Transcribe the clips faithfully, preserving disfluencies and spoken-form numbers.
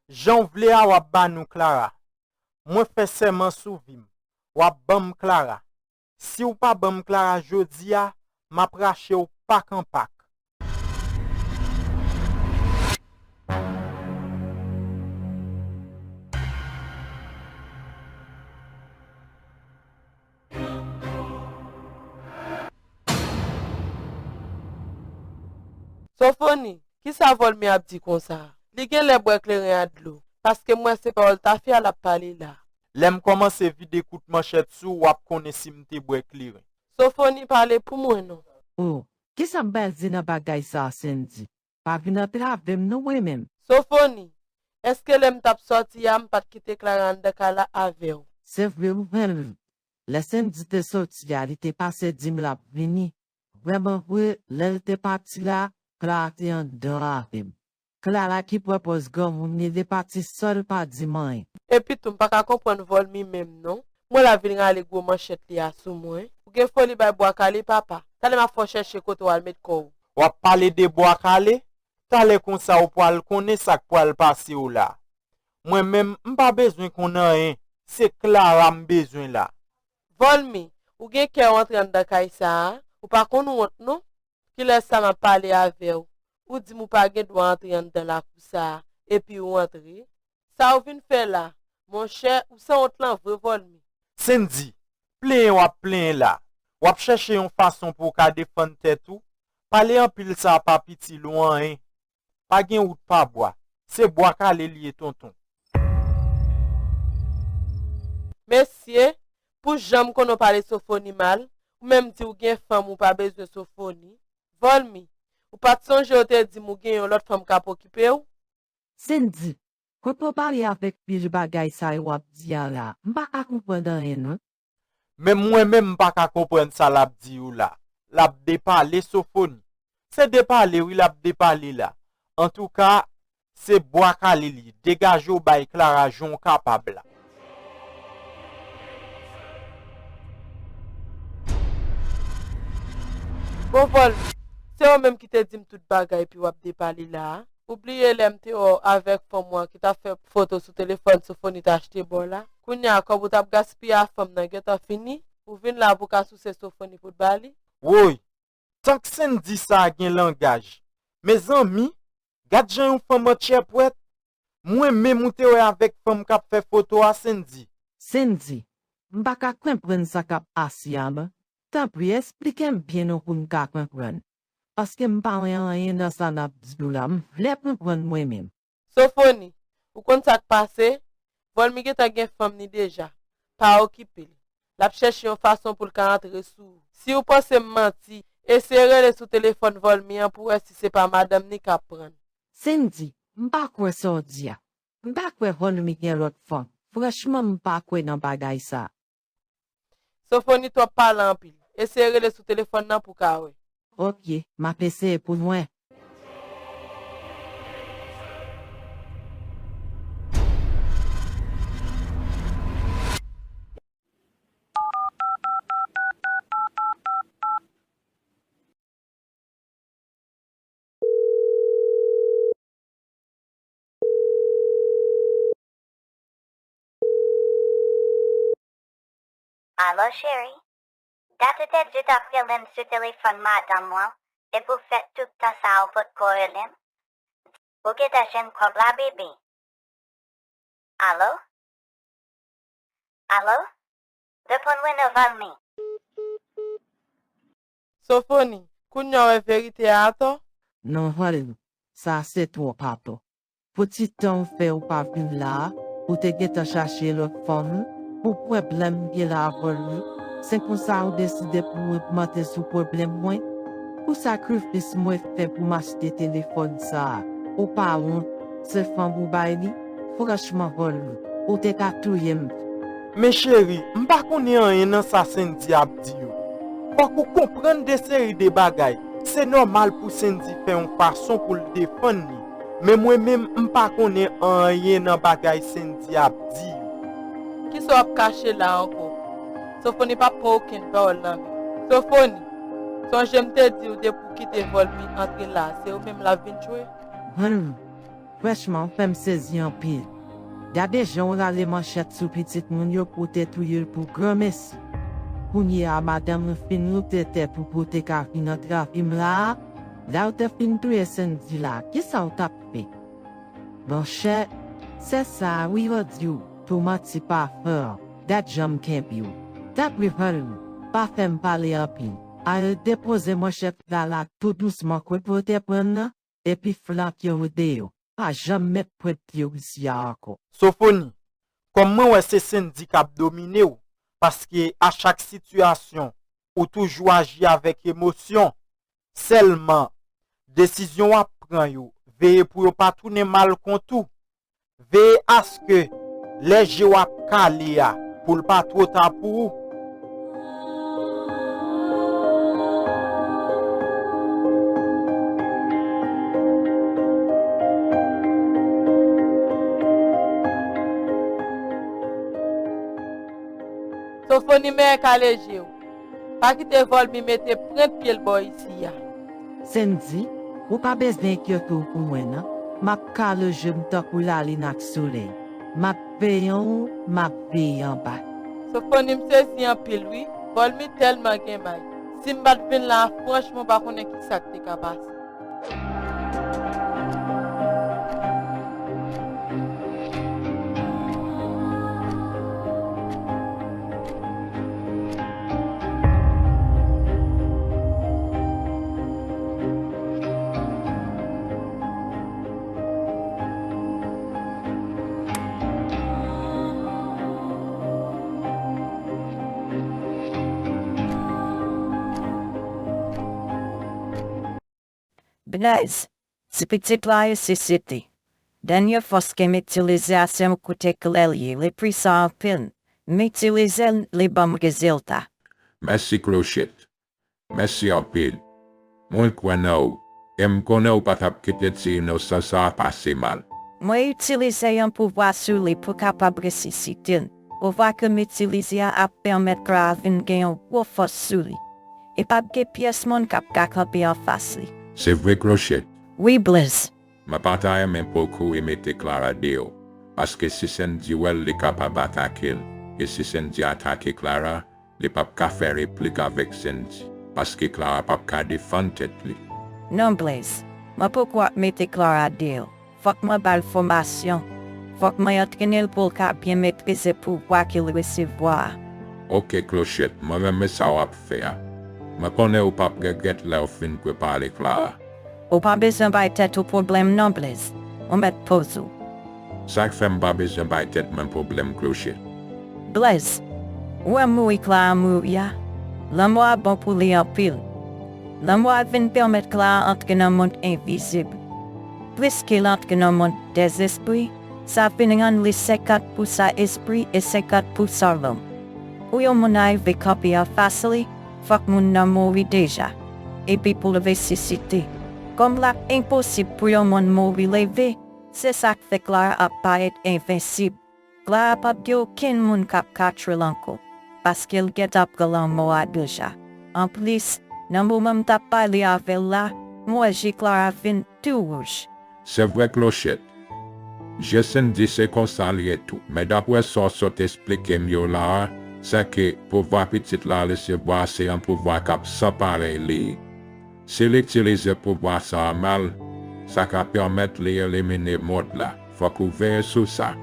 Jan w vle a w ap ba nou Clara. Mwen fè sèman sou vi m, w ap ban m Clara. Si w pa ban m Clara jodi a, m ap rache w pak an pak. Sofoni, kisa Vòlmi ap di konsa a? Li genlè bwè kleren a dlo, paske m wè se pawòl tafya l ap pale la. Lè m kòmanse vide kout manchèt sou w, w ap konnen si m te bwè kleren. Sofoni, pale pou mwen non. O, kisa m pral di nan bagay sa a, Sendy? Pa vin antrave m non mwen menm. Sofoni, èske lè m t ap sòti a m pa t kite Clara anndan kay la avè w? Se vre wi Vòlmi. Lè Sendy te sòti a, li te pase di m l ap vini. Vrèman vre, lè l te pati la, Clara te anndan avè m. Clara ki pran pòz granmoun li, li pati san l pa di m anyen. Epitou m pa ka konprann Vòlmi menm non. M wè l ap vin rale gwo manchèt li a sou mwen. Ou gen foli bay bwa kale papa. Talè m ap fè w chèche kote w al met kò w. W ap pale de bwa kale? Talè konsa ou pwal konnen sa k pwal pase w la. Mwen menm, m pa bezwen konn anyen, se Clara m bezwen la. Vòlmi, ou gen kè w antre anndan kay sa a, ou pa konn wont non? Kilè sa m ap pale avè w, ou di m ou pa gen dwa antre anndan lakou sa a, epi ou antre? Sa ou vin fè la? Monchè, ou sanwont lan vre Vòlmi. Sendy, plenyen w ap plenyen la, w ap chèche yon fason pou w ka defann tèt ou, pale anpil sa a pa piti lou anyen. Pa gen wout pa bwa. Se bwa kale li ye tonton. Mesye, pou jan m konnen w pale Sofoni mal, ou menm di w gen fanm ou pa bezwen Sofoni. Vòlmi, ou pa t sonje yo te di m ou gen yon lòt fanm k ap okipe w? Sendy, kote w pale avèk pil bagay sa yo w ap di a la? M pa ka konprann anyen non. Menm mwen menm m pa ka konprann sa l ap di ou la. L ap depale Sofoni. Se depale wi l ap depale la. Antouka, se bwa kale li. Degaje w bay Clara jan w kapab la. Bon Vòlmi, se ou menm ki te di m tout bagay epi w ap depale la a. Ou bliye lè m te wè w avèk fanm ou an ki t ap fè foto sou telefòn Sofoni t achte ba w la? Kounye a kòb ou t ap gaspiye a fanm nan gentan fini, ou vin la pou w ka souse Sofoni pou w t ba li? Woy! Tank Sendy sa a gen langaj! Mezanmi! Gad jan yon fanm an tchèpwèt! Mwen menm ou te wè avèk fanm k ap fè foto a Sendy? Sendy, m pa ka konprann sa k ap pase a non. Tanpri esplike m byen non pou m ka konprann. Paske m pa wè anyen nan sa n ap di yo la, m vle konprann mwen menm. Sofoni, ou konn sa k pase? Vòlmi gentan gen fanm ni deja. Pa okipe l. L ap chèche yon fason pou l ka antre sou ou. Si ou panse m manti, eseye rele sou telefòn Vòlmi an pou w wè si se pa madanm ni k ap pran l. Sendy, m pa kwè sa w di a. M pa kwè Vòlmi gen lòt fanm. Franchman, m pa kwè nan bagay sa. Sofoni twòp pale anpil. Eseye rele sou telefòn nan pou w ka wè. Ok, m ap eseye pou mwen. Alo cheri, dat ou te di w t ap rele m sou telefòn madanm ou an epi w fè tout tan sa a ou potko rele m? Ou gentan jwenn kòb la bebe? Alo? Alo? Reponn mwen non Valmy. Sofoni, kounye a w wè verite a atò? Non Valmy, sa a se twòp atò. Pou ti tan w fè ou pa vin la a, ou te gentan chache lòt fanm wi. Pou pwoblèm m gen la a Valmy, se konsa ou deside pou w ogmante sou pwoblèm mwen? Pou sakrifis mwen fè pou m achte telefòn sa a, ou pa wont? Se fanm ou bay li? Franchman Valmy, ou te ka touye m tou. Men cheri, m pa konnen anyen nan sa Sendy ap di yo. Fòk ou konprann de seri de bagay. Se nòmal pou Sendy fè yon fason pou l defann li. Men mwen menm, m pa konnen anyen nan bagay Sendy ap di yo. Kisa w ap kache la ankò? Sofoni p ap pran okenn pawòl nan men w. Sofoni, sonje m te di w depi w kite Valmy antre la a, se ou menm l ap vin tchwe. Valmy, Franchman, w fè m sezi anpil. Gade jan w rale manchèt sou pitit moun yo pou w te touye l pou granmesi. Kounye a, madanm ou fin loute tè pou, pou w te ka vin antrave m la a. Lè w te fin touye Sendy la, kisa w t ap fè? Monchè, sè sa a wi, yo di w, tou manti pa fè an. Gad jan m kenbe w. Dapre Vanlou, pa fè m pale anpil. Al depoze manchèt la la tou dousman kote w te pran l nan, epi flanke w deyò. Pa janm met pwent pye w isi a ankò. Sofoni, kòm mwen wè se Sendy k ap domine w, paske a chak sitiyasyon, ou toujou aji avèk emosyon. Sèlman, desizyon w ap pran yo, veye pou yo pa tounen mal kont ou. Veye aske lè je w ap kale a, pou l pa twò ta pou ou. Sofoni, mèyè kale je w. Pa kite Vòlmi mete pwent pye l bò isi a. Sendy, ou pa bezwen enkyete w pou mwen non. M ap kale je m tankou lalin ak solèy. M ap veye anwo, m ap veye anba. Sofoni, m sezi anpil wi. Vòlmi tèlman gen may. Si m pa t vin la a, franchman, m pa konnen kisa k te ka pase. Blaze, ti pitit la resisite. Dènye fòs ke m itilize a se yon kout eklè l ye, li pwisan anpil. M itilize l, li ban m rezilta. Mèsi Clochette. Mèsi anpil. Mwen kwè nan ou, e m konnen ou pa t ap kite ti inosan sa a pase mal. Mwen itilize yon pouvwa sou li pou kapab resisite l. Pouvwa ke m itilize a ap pèmèt Clara vin gen yon gwo fòs sou li. E p ap gen pyès moun k ap ka kanpe anfas li. Se vre Clochette? Wi Blaze. Mwen pa ta renmen pou kou e mete Clara deyò, paske si Sendy wè l, li kapab atake l, e si Sendy atake Clara, li p ap ka fè replik avèk Sendy, paske Clara p ap ka defann tèt li. Non Blaze, mwen poko ap mete Clara deyò. Fòk mwen ba l fòmasyon. Fòk mwen antrene l pou l ka byen metrize pouvwa ke l resevwa a. Oke Clochette, mwen renmen sa w ap fè a. Mwen konnen ou p ap regrèt lè w fin prepare Clara. Ou pa bezwen bay tèt ou pwoblèm non Blaze. Ou mèt poze w. Sa k fè m pa bezwen bay tèt mwen pwoblèm Clochette? Blaze, ou wè mouri Clara mouri a? Lanmò a bon pou li anpil. Lanmò a vin pèmèt Clara antre nan mond envizib. Pliske l antre nan mond dèzespri, sa vin rann li senkant pousan espri e senkant pousan lòm. Pou yon moun arive kanpe anfas li, fòk moun nan mouri deja, epi pou l resisite. Kòm l ap enposib pou yon moun mouri leve, se sa k fè Clara ap parèt envensib. Clara p ap gen okenn moun k ap ka tchwe l ankò, paske l gentan pran lanmò a deja. Anplis, nan moman m t ap pale avè l la, m wè je Clara vin tou wouj. Se vre Clochette. Je Sendy se konsa l ye tou. Men daprè sa w sot esplike m yo la a, se ke pouvwa pitit la resevwa se yon pouvwa k ap san parèy li. Si l itilize pouvwa sa a mal, sa ka pèmèt li elimine mond la. Fòk ou veye sou sa,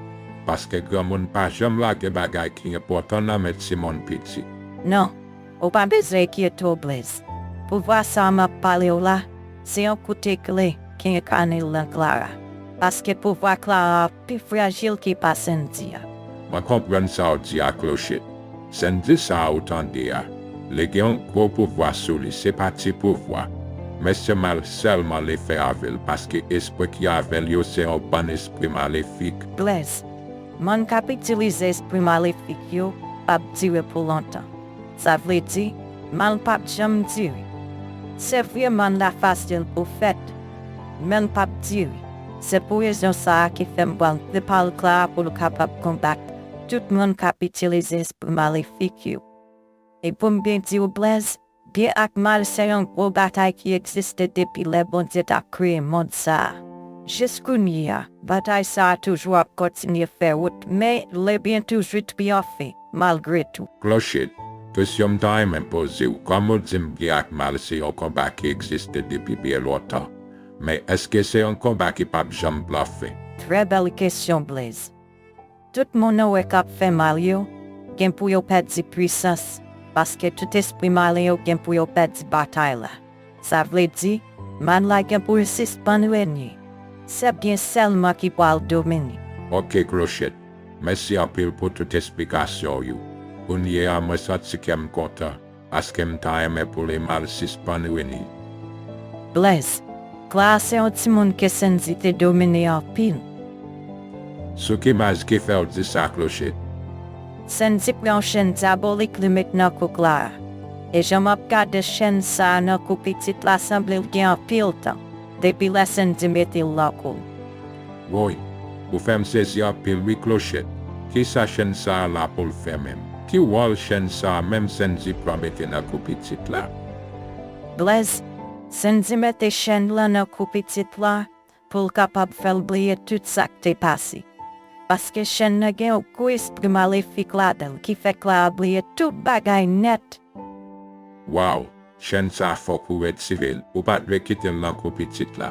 paske granmoun pa janm lage bagay ki enpòtan nan men timoun piti. Non, ou pa bezwen enkyete w Blaze. Pouvwa sa a m ap pale w la, se yon kout eklè ki enkane l nan Clara. Paske pouvwa Clara a pi frajil ke pa Sendy a. Mwen konprann sa w di a Clochette. Sendy sa a ou tande a, li gen yon gwo pouvwa sou li, se pa ti pouvwa. Men se mal sèlman li fè avè l, paske espri ki avè l yo se yon bann espri malefik. Blaze, moun k ap itilize espri malefik yo p ap dire pou lontan. Sa vle di, mal p ap janm dire. Se vre moun la fasil pou fèt, men l p ap dire. Se pou rezon sa a ki fè m pral prepare Clara pou l kapab konbat tout moun k ap itilize espri malefik yo. E pou m byen di w Blaze, byen ak mal se yon gwo batay ki egziste depi lè Bondye t ap kreye mond sa a. Jis kounye a, batay sa a toujou ap kontinye fè wout, men l byen toujou triyonfe, malgre tou. Clochette, kesyon m ta renmen poze w, kòman w di m byen ak mal se yon konba ki egziste depi byen lontan, men èske se yon konba ki p ap janm blòfe? Trè bèl kesyon, Blaze. Tout moun ou wè k ap fè mal yo, gen pou yo pèdi pwisans, paske tout espri malen yo gen pou yo pèdi batay la. Sa vle di, mal la gen pou l sispann renye. Se byen sèlman ki pral domine. Oke, Clochette. Mèsi anpil pou tout esplikasyon w yo. Kounye a, mwen santi kè m kontan, paske m ta renmen pou lemal sispann renye. Blaze, Clara se yon timoun ke Sandy te domine anpil. Sou ki baz ki fè w di sa, Clochette? Sandy pran yon chèn dyabolik li met nan kou Clara. E jan m ap gade chèn sa a nan kou pitit la sanble l gen anpil tan, depi lè Sandy mete l nan kou l. Woy, ou fè m sezi anpil wi, Clochette. Kisa chèn sa a la pou l fè menm? Ki wòl chèn sa a menm Sandy pran mete nan kou pitit la? Blaze, Sandy mete chèn lan nan kou pitit la pou l kapab fè l bliye tout sa k te pase. Paske chèn nan gen yon gwo espri malefik ladan l ki fè Clara bliye tout bagay nèt. Waw, chèn sa a fòk ou retire l, ou pa t dwe kite l nan kou pitit la.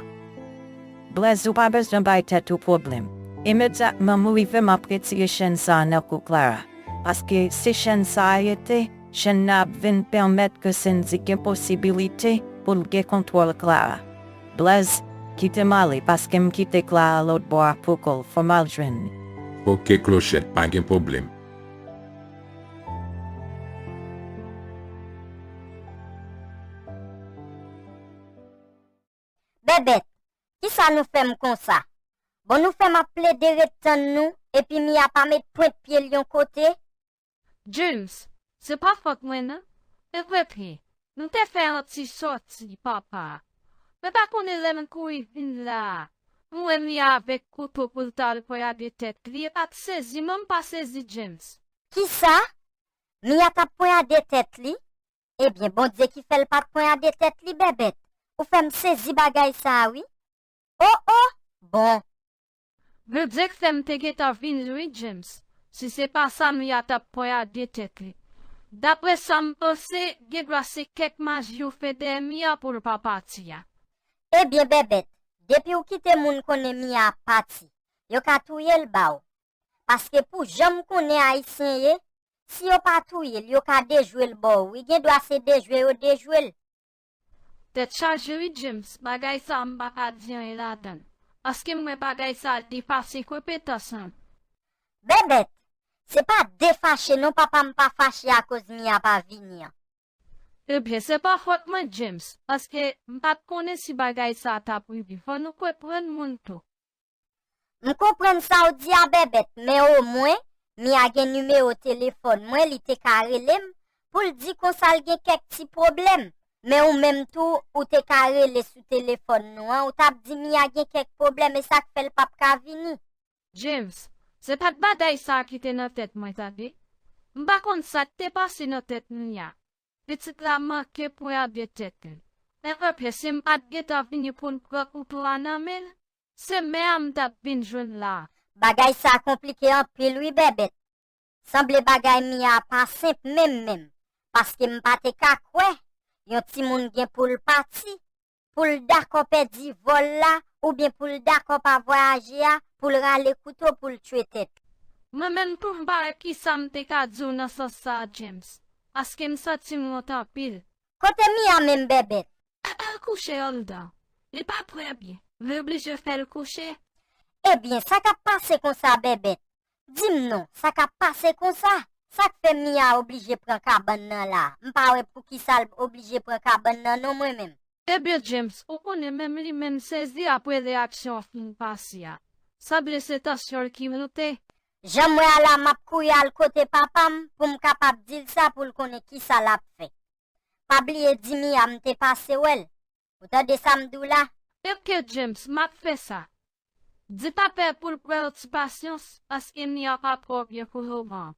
Blaze, ou pa bezwen bay tèt ou pwoblèm. Imedyatman m rive, m ap retire chèn sa a nan kou Clara. Paske si chèn sa a rete, chèn nan ap vin pèmèt ke Sandy gen posibilite pou l gen kontwòl Clara. Blaze, kite m ale, paske m kite Clara lòt bò a poko l, fò m al jwenn li. Oke, Clochette, pa gen pwoblèm. Bèbèt, kisa nou fè m konsa? Bon, nou fè m ap plede ret tann nou, epi Mia pa met pwent pye l yon kote? James, se pa fòt mwen non. Epi, nou te fè yon ti sòti, papa. Mwen pa konnen lè m kouri vin la a, m wè Mia avèk kouto pou l t al ponyade tèt li, e pa t sezi non, m pa sezi, James. Kisa? Mia t ap ponyade tèt li? Ebyen, Bondye ki fè l pa t ponyade tèt li, Bèbèt. Ou fè m sezi bagay sa a, wi. O, o! Bon. Bondye k fè m te gentan vini, wi, James. Si se pa sa, Mia t ap ponyade tèt li. Daprè sa m panse, gendwa se kèk maji yo fè dèyè Mia pou l pa pati a. Ebyen, Bèbèt, depi w kite moun konnen Mia ap pati, yo ka touye l ba w. Paske pou jan m konnen Ayisyen ye, si yo pa touye l, yo ka dejwe l ba w wi, gendwa se dejwe yo dejwe l. Tèt chaje wi, James, bagay sa a m pa ka di anyen ladan l, paske m wè bagay sa a depase konpetans lan. Bèbèt, se pa defache non, papa, m pa fache akoz Mia pa vini an. Ebyen, se pa fòt mwen, James, paske m pa t konnen si bagay sa a t ap rive. Fò nou konprann moun tou. M konprann sa w di a, Bèbèt, men omwen, Mia gen nimewo telefòn mwen, li te ka rele m pou l di konsa l gen kèk ti pwoblèm. Men ou menm tou, ou te ka rele sou telefòn nou an, ou t ap di Mia gen kèk pwoblèm, e sa k fè l p ap ka vini. James, se pa t bagay sa a ki te nan tèt mwen, tande. M pa konn sa k te pase nan tèt Mia. Pitit la manke ponyade tèt li. Enben, si m pa t gentan vini pou l pran kouto a nan men l, se men an m t ap vin jwenn la a. Bagay sa a konplike anpil wi, Bèbèt. Sanble bagay Mia a pa senp menm menm, paske m pa te ka kwè yon timoun gen pou l pati, pou l dakò pèdi vòl la, oubyen pou l dakò pa vwayaje a, pou l rale kouto pou l tchwe tèt li. Mwen menm tou m pa wè kisa m te ka di w nan sans sa a, James, paske m santi m wont anpil. Kote Mia menm, Bèbèt? Al kouche anndan. Li pa trè byen. Mwen oblije fè l kouche. Ebyen, sa k ap pase konsa, Bèbèt? Di m non, sa k ap pase konsa? Sa k fè Mia oblije pran kabann nan la? M pa wè poukisa l oblije pran kabann nan non, mwen menm. Ebyen, James, ou konnen menm li menm sezi apre reyaksyon an fin pase a. Sanble se tansyon l ki monte. Jan m wè a la, m ap kouri al kote papa m pou m kapab di l sa pou l konnen kisa l ap fè. Pa bliye di Mia m te pase wè l. Ou tande sa m di w la? Oke, James, m ap fè sa. Di papa pou l pran yon ti pasyans, paske Mia pa twò byen pou lemoman.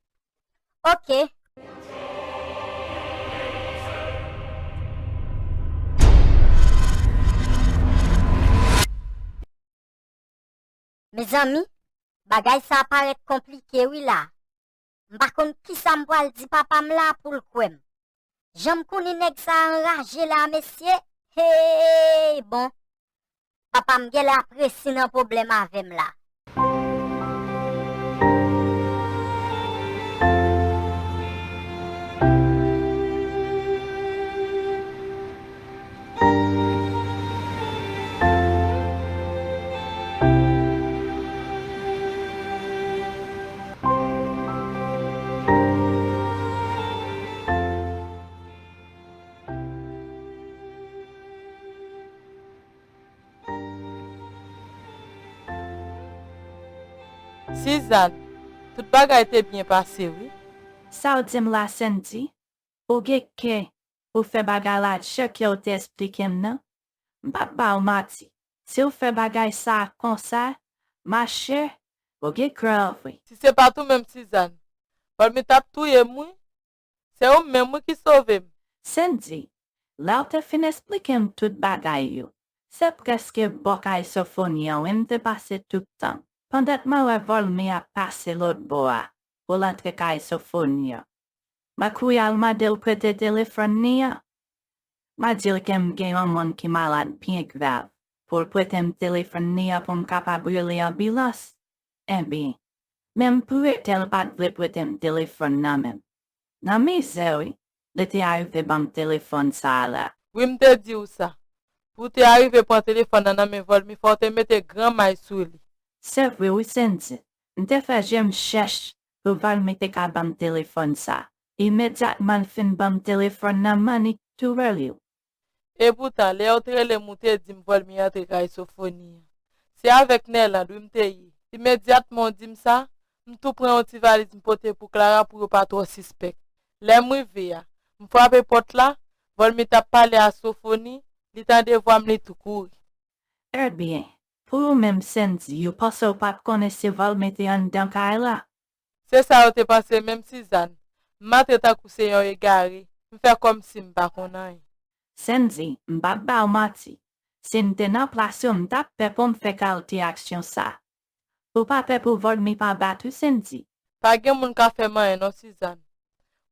Oke. Mezanmi, bagay sa parèt konplike wi la. M pa konn kisa m pral di papa m la pou l kwè m. Jan m konnen nèg sa anraje la, mesye, hey, bon. Papa m genlè ap resi nan pwoblèm avè m la. Sizàn, tout bagay te byen pase wi. Sa w di m la, Sendy? Ou gen kè pou fè bagay la jan ke w te esplike m nan? M p ap ba w manti, si w fè bagay sa a konsa, machè, ou gen kran vre. Si se pa t ou menm, Sizàn, Vòlmi t ap touye m wi. Se ou menm wi ki sove m. Sendy, lè w te fin esplike m tout bagay yo, se prèske bò kay Sofoni an wi m te pase tout tan. Pandan m wè Vòlmi ap pase lòt bò a pou l antre kay Sofoni an, mwen kouri al mande l prete telefòn li an. Mwen di l ke m gen yon moun ki malad byen grav pou l prete m telefòn li an pou m kapab rele anbilans. Ebyen, menm pou rete l pa t vle prete m telefòn nan men m. Nan mizè wi, li te arive ban m telefòn sa a la. Wi, m te di w sa. Pou w te arive pran telefòn nan nan men Vòlmi, fò w te mete gran may sou li. Se vre wi, Sendy. M te fè je m chèch pou Vòlmi te ka ban m telefòn sa. Imedyatman l fin ban m telefòn nan, m annik tou rele w. Epoutan, lè yo te rele m, ou te di m Vòlmi antre kay Sofoni an. Se avèk Nèland wi m te ye. Imedyatman w di m sa, m tou pran yon ti valiz m pote pou Klara pou yo pa twò sispèk. Lè m rive a, m frape pòt la, Vòlmi t ap pale a Sofoni, li tande vwa m, li tou kouri. Ebyen, pou ou menm, Sendy, ou panse w p ap konnen si Vòlmi te anndan kay la? Se sa yo te panse menm, Sizàn. M antre tankou se yon egare, m fè kòmsi m pa konn anyen. Sendy, m p ap ba w manti. Si m te nan plas ou, m t ap pè pou m fè kalite aksyon sa. Ou pa pè pou Vòlmi pa bat ou, Sendy? Pa gen moun ka fè m anyen non, Sizàn.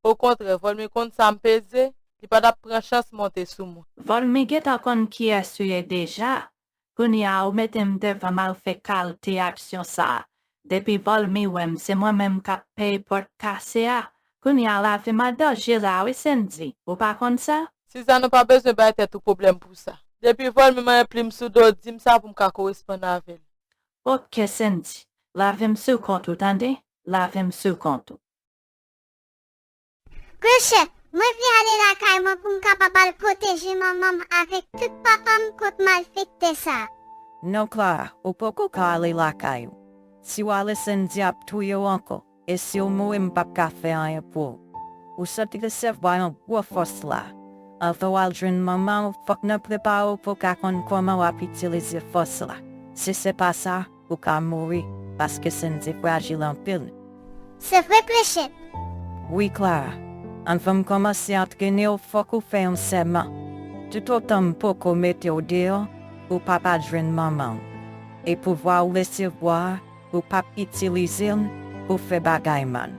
Okontrè, Vòlmi konn sa m peze, li pa t ap pran chans monte sou mwen. Vòlmi gentan konn kiyès ou ye deja. Kounye a ou mete m devan m al fè kalite aksyon sa a. Depi Vòlmi wè m, se mwen menm k ap peye pòt kase a. Kounye a lavi m an danje la wi, Sendy. Ou pa konn sa? Sizàn, ou pa bezwen bay tèt ou pwoblèm pou sa. Depi Vòlmi manyen plim sou do w, di m sa pou m ka koresponn avè l. Oke, Sendy. Lavi m sou kont ou, tande? Lavi m sou kont ou. Klochet, mwen vle ale lakay mwen pou m kapab al pwoteje manman m avèk tout papa m kont malfektè sa a. Non, Klara, ou poko ka ale lakay ou. Si w ale, Sendy ap touye w ankò. E si w mouri, m p ap ka fè anyen pou ou. Ou sot resevwa yon gwo fòs la. Anvan w al jwenn manman w, fòk nou prepare w pou w ka konn kòman w ap itilize fòs la. Si se pa sa, ou ka mouri, paske Sendy frajil anpil. Se vre, Klochet? Wi, Klara. Anvan m kòmanse antrene w, fòk ou fè yon sèman. Toutotan m poko mete w deyò, ou p ap al jwenn manman w. E pouvwa ou resevwa a, ou p ap itilize l pou fè bagay mal.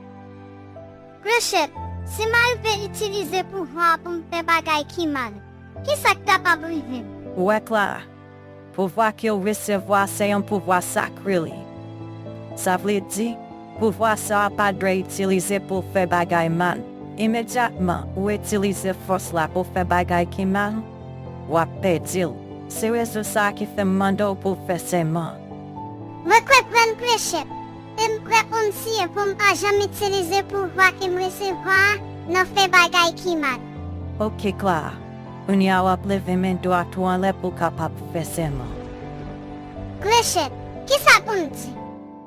Klochet, si m arive itilize pouvwa a pou m fè bagay ki mal, kisa k kapab rive m? Ou wè, Klara, pouvwa ke w resevwa se yon pouvwa sakre li ye. Sa vle di, pouvwa sa a pa dwe itilize pou w fè bagay mal. Imedyatman ou itilize fòs la pou w fè bagay ki mal, w ap pèdi l. Se rezon sa a ki fè m mande w pou w fè sèman. Mwen konprann, Klochet. E m prè pou m siyen pou m pa janm itilize pouvwa ke m resevwa a nan fè bagay ki mal. Oke, Klara. Kounye a w ap leve men dwat ou anlè pou w kapab fè sèman. Klochet, kisa pou m di?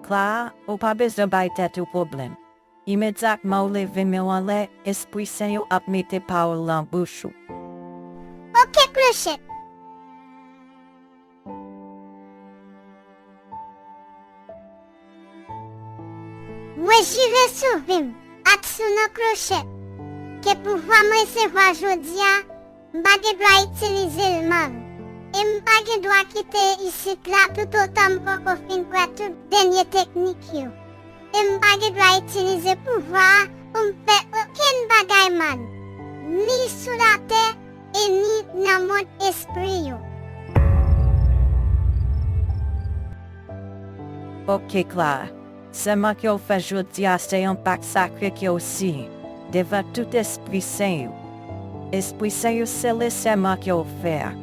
Klara, ou pa bezwen bay tèt ou pwoblèm. Imedyatman ou leve men w anlè, Espri Sen yo ap mete pawòl nan bouch ou. Oke, Klochet. Mwen jire sou vi m ak sou non Klochet ke pouvwa m resevwa jodi a, m pa gen dwa itilize l mal. E m pa gen dwa kite isit la toutotan m poko fin pran tout dènye teknik yo. E m pa gen dwa itilize pouvwa a pou m fè okenn bagay mal, ni sou latè e ni nan mond espri yo. Oke, Clara. Sèman ke w fè jodi a se yon pak sakre ke w siyen devan tout espri sen yo. Espri sen yo sele sèman ke w fè a,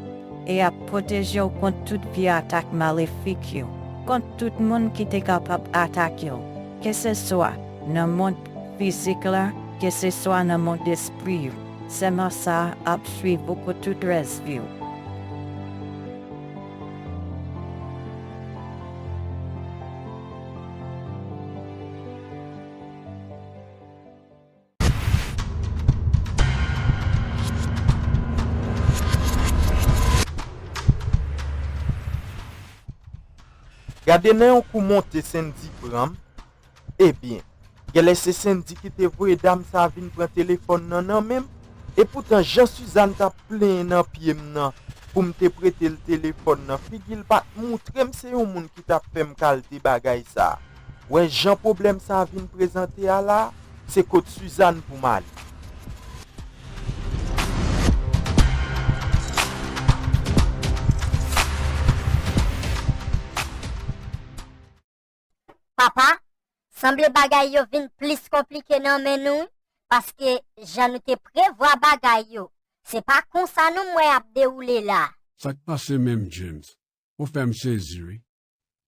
e y ap pwoteje w kont tout vye atak malefik yo, kont tout moun ki te kapab atake w, keseswa nan mond fizik la, keseswa nan mond espri yo. Sèman sa a ap swiv ou pou tout rès vi w. Gade nan yon kou monte Sendy pran m. Ebyen, genlè se Sendy ki te voye dam sa a vin pran telefòn nan nan men m. Epoutan jan Suzanne t ap plenyen nan pye m nan pou m te prete l telefòn nan, figi l pa t moutre m se yon moun ki t ap fè m kalte bagay sa a. Wè jan pwoblèm sa a vin prezante a la a, se kot Suzanne pou m ale. Papa, sanble bagay yo vin plis konplike nan men nou wi, paske jan nou te prevwa bagay yo, se pa konsa nou m wè y ap dewoule la. Sa k pase menm James? Ou fè m sezi wi.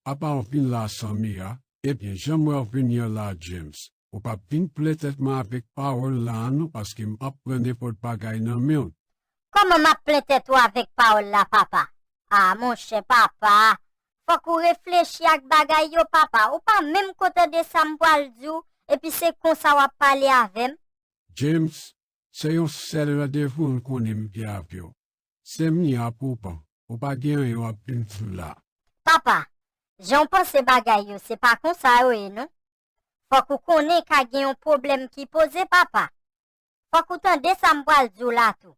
Apa w vin la san Mia? Ebyen jan m wè w vini an la James, ou p ap vin plen tèt mwen avèk pawòl la a non paske m p ap pran nenpòt bagay nan men w. Kòman m ap plen tèt ou avèk pawòl la papa? A monchè papa, fòk ou reflechi ak bagay yo papa, ou pa menm ko tande sa m pwal di w epi se konsa w ap pale avè m? James, se yon sèl randevou m konnen m gen avè w. Se Mia pou w pran, ou pa gen anyen w ap vin di m la. Papa, jan w panse bagay yo se pa konsa yo ye non. Fòk ou konnen ka gen yon pwoblèm ki poze papa. Fòk ou tande sa m pwal di w la tou.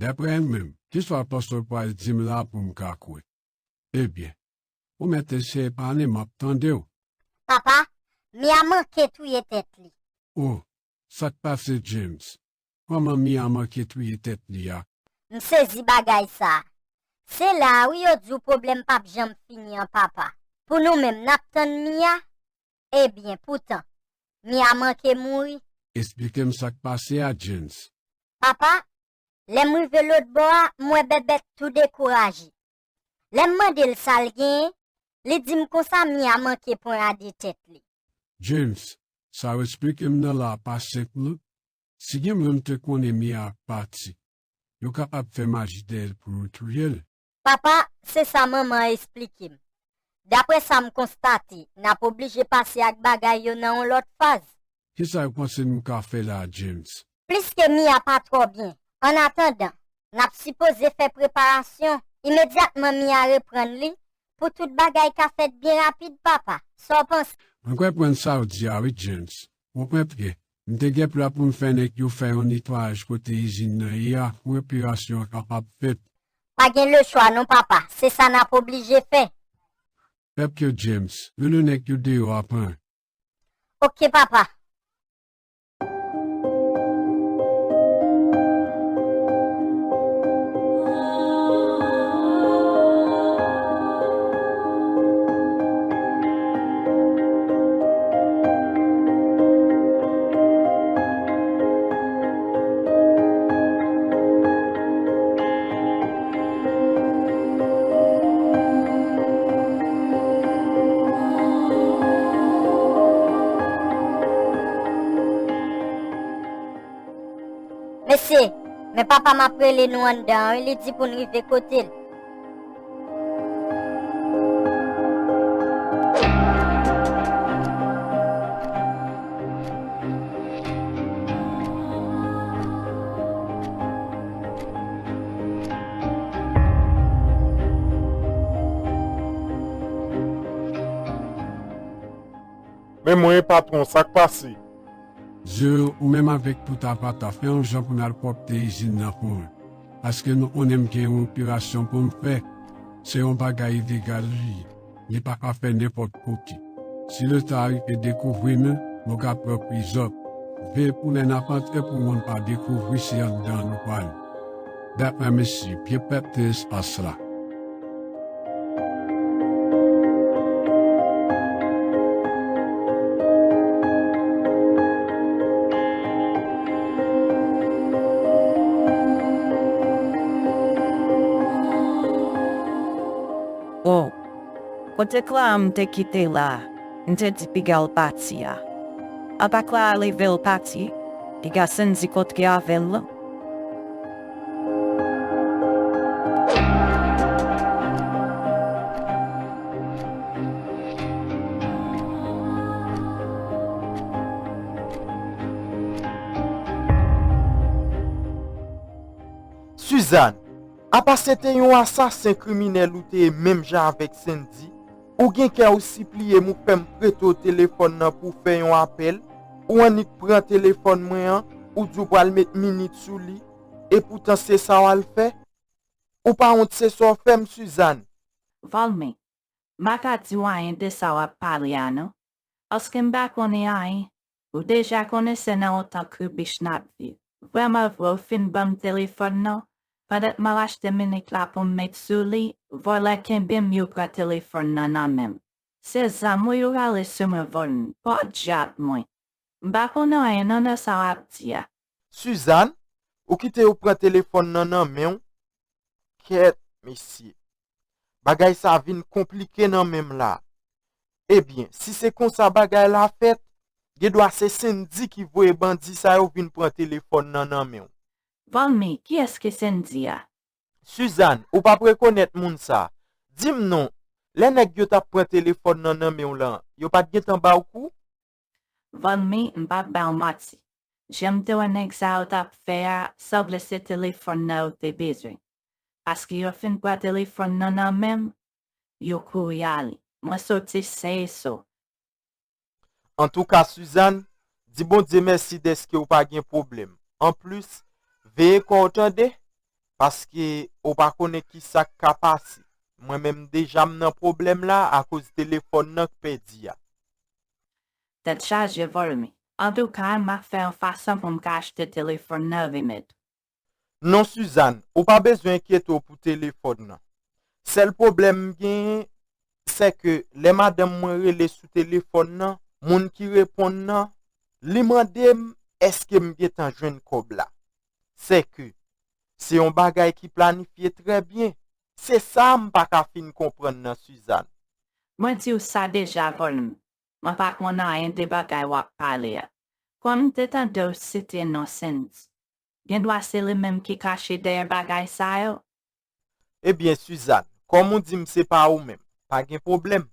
Daprè w menm, kisa w panse w pral di m la pou m ka kwè? Ebyen, ou mèt eseye pale m ap tande w. Papa, Mia manke touye tèt li. O, sa k pase James? Kòman Mia manke touye tèt li a? M sezi bagay sa. Se la a wi yo di w pwoblèm p ap janm fini an papa. Pou nou menm n ap tann Mia? Ebyen poutan, Mia manke mouri. Esplike m sa k pase a James. Papa, lè m rive lòtbò a, m wè Bèbèt tou dekouraje. Lè m mande l sa l genyen, li di m konsa Mia manke ponyade tèt li. James, sa w esplike m nan la a pa senp non. Si gen moun te konnen Mia ap pati, yo kapab fè maji dèyè l pou yo touye l. Papa, se sa manman an esplike m. Daprè sa m konstate, n ap oblije pase ak bagay yo nan yon lòt faz. Kisa w panse nou ka fè la a James? Pliske Mia pa twò byen, annatandan, n ap sipoze fè preparasyon imedyatman Mia reprann li pou tout bagay ka fèt byen rapid papa. Sa w panse? Mwen konprann sa w di a wi James. Mwen konprann. M te gen plan pou m fè nèg yo fè yon netwayaj kote izin nan ye a pou reparasyon an kapab fèt. Pa gen lechwa non papa, se sa n ap oblije fè. Fè pye James, rele nèg yo deyò a pran. Oke papa. Mesye, men papa m ap rele nou anndan an wi, li di pou n rive kote l. Men mwen, patwon, sa k pase? Zero, ou menm avèk tout avata, fè yon jan pou n al kòpte izin nan pou mwen. paske nou konnen m gen yon operasyon pou m fè. Se yon bagay ilegal li ye. Li pa ka fè nenpòt kote. Si Leta rive dekouvri nou, nou ka pran prizon. Veye pou lè n ap antre pou moun pa dekouvri se anndan nou pral. Dapre mesye, pye pèp te espas la. O, kote Kla a m te kite la, m te di piga l pati a? Apa Kla a leve l pati? Piga Sendy kontre avè l lan? Suzanne, apa se te yon asasen kriminèl ou te ye menm jan avèk Sendy? Ou gen kè ou sipliye m ou fè m prete w telefòn nan pou w fè yon apèl? Ou annik pran telefòn mwen an, ou di w pral met minit sou li, epoutan se sa w al fè? Ou pa wont se sa w fè m, Suzanne? Valmy, m pa ka di w anyen de sa w ap pale a non, paske m pa konnen anyen. Ou deja konnen se nan yon tan kribich n ap viv. Vrèman vre ou fin ban m telefòn nan, pandan m al achte minit la pou m met sou li, vòlè kenbe m yo pran telefòn nan nan men m. Se zam ou yo rale sou mwen Valmy, podyab mwen. M pa konn anyen nan nan sa w ap di a. Suzanne, ou kite yo pran telefòn nan nan men w? Kèt, mesye. Bagay sa vin konplike nan men m la. Ebyen, si se konsa bagay la fèt, gendwa se Sendy ki voye bandi sa yo vin pran telefòn nan nan men w. Valmy, kiyès ki Sendy a? Suzanne, ou p ap rekonèt moun sa. Di m non, lè nèg yo t ap pran telefòn nan nan men w lan, yo pa t gentan ba w kou? Valmy, m p ap ba w manti. Jan m te wè nèg sa yo t ap fè a, sanble se telefòn nan yo te bezwen. Paske yo fin pran telefòn nan nan men m, yo kouri ale. Mwen soti sen e sof. Antouka, Suzanne, di Bondye mèsi dèske w pa gen pwoblèm. Anplis, veye kò w tande, paske w pa konnen kisa k ka pase. Mwen menm deja m nan pwoblèm la akoz telefòn nan k pèdi a. Tèt chaje Valmy. Antouka, m ap fè yon fason pou m ka achte telefòn nan remèt ou. Non Suzanne, ou pa bezwen enkyete w pou telefòn nan. Sèl pwoblèm m genyen, sèke lè madanm mwen rele sou telefòn nan, moun ki reponn nan, li mande m èske m gentan jwenn kòb la. Sèke, se yon bagay ki planifye trè byen. Se sa m pa ka fin konprann nan Suzanne. Mwen di w sa deja Valmy, mwen pa konn anyen de bagay w ap pale a. Kòm m te tande w site non Sendy, gendwa se li menm ki kache dèyè bagay sa yo? Ebyen Suzanne, kòm ou di m se pa ou menm, pa gen pwoblèm.